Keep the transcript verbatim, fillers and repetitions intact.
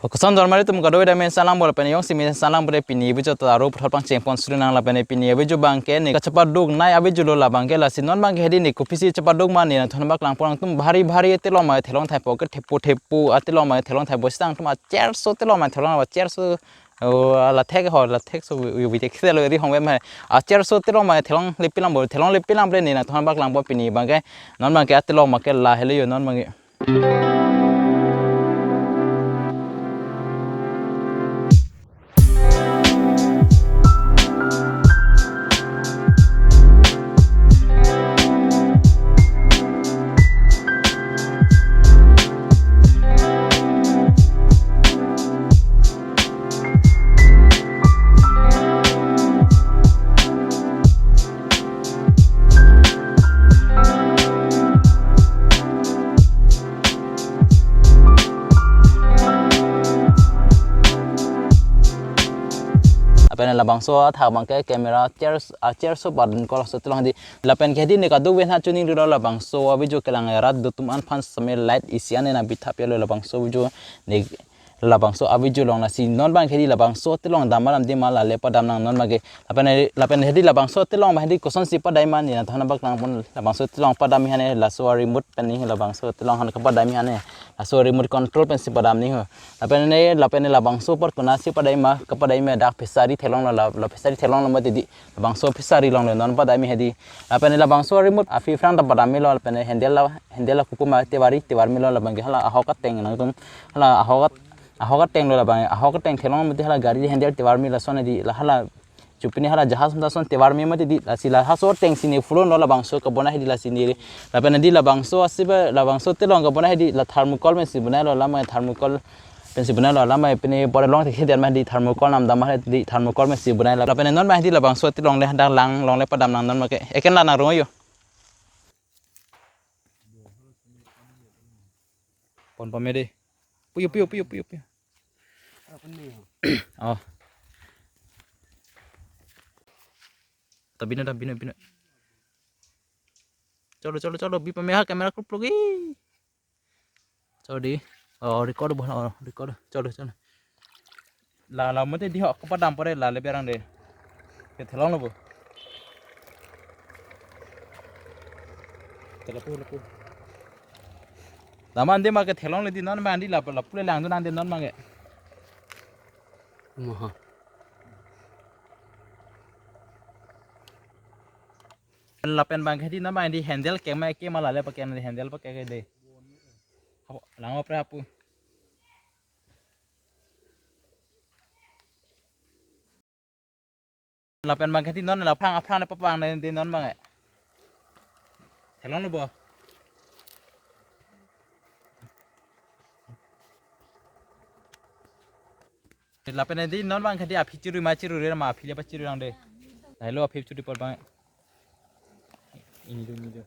Koson jormari atum kadokave dam men salam bol pen yong simi salam bre pini avideo ta aro puthot pangcheng pon suri nang lapen pini avideo abangke ne kachepaduk nai avideo lo labangke lasi non abangke hedi ne kopisi chepaduk ma ne nangthan bak lang pon atum bhari bhari telong ma thelong thaipo ke thepo thepo atelong ma thelong thaipo sitang atum acherso telong ma thelong acherso o la thek ho la thek so yu bi tek selo ri hong bem hai acherso telong ma thelong lepi lang bol thelong lepi lang bre ne nangthan bak lang pon pini abangke non abangke atelong ma ke la helo yo non abangke. Lapen labangso athak abangke camera chairs, a chairs so badan kol so telong di. Lapen ke hedi ne kadokave nangchiningri lo labangso avideo kelang rat atum aphan same light isi an nangpithap lo labangso avideo ne labangso avideo along lasi non abangke hedi labangso telong dam alam di ma la le padam nang non abangke. Lapen, lapen hedi labangso telong abang hedi kosonsi padam ma ne nangthan bak lang pon labangso telong padam hane laso remote pen ne labangso telong han kapadam hane laso remote control pensi padam ne ho. Lapen ne lapen ne labangso apor konatsi padam ma kapadam ma dak fishery theklong lo la la fishery theklong lo mati di labangso fishery along le non padam hedi. Lapen ne labangso remote aphi phrang ta padam lo lapen ne handle la handle la kuku ma tevari tevar me lo labangke hala ahok ateng nangtum hala ahok ahok ateng lo labang ahok ateng theklong mati hala gari handle tevar me lason di la hala chupini hala jahaz mata son tevar me mati di lasi la haso ateng si ne phulon lo labangso kabonai hedi lasi ne lapen di labangso asi ba labangso telong kabonai hedi la thermocol pensi bonai lo lama thermocol pensi bonai lo lama pini pore long thek hedi ma di thermocol nam dam hedi thermocol pensi bonai lo lapen non ma hedi labangso telong le dak lang long le padam nang non abangke eken la nang rong yo. Pon pame de. Puyo, puyo, puyo, puyo, puyo. Oh. Tabina, tabina, bina. Chalo, chalo, chalo. Bi pame ha camera krup logi. Chalo di. Oh, record bo, oh, record. Chalo, chalo. La, la, mate di ho, kapadam pore la, le berang de. Ke theklong lo bo. Ke lapu, lapu. Dam an de ma ke theklong le di non ma di la, lapu le lang do nang de non ma ke. Maha. Lapen abangke di non ma di handle ke ma ke ma la le pa ke di handle pa ke ke de. Hapu, lang apre hapu. Lapen abangke di non la phrang aphrang ne papang ne di non abangke. Theklong lo bo. Lapen di non abangke di aphi chirui ma chirui re ma aphi le pa chirui lang de. Lahelo aphi chirui apor abang. Ini do, ini do.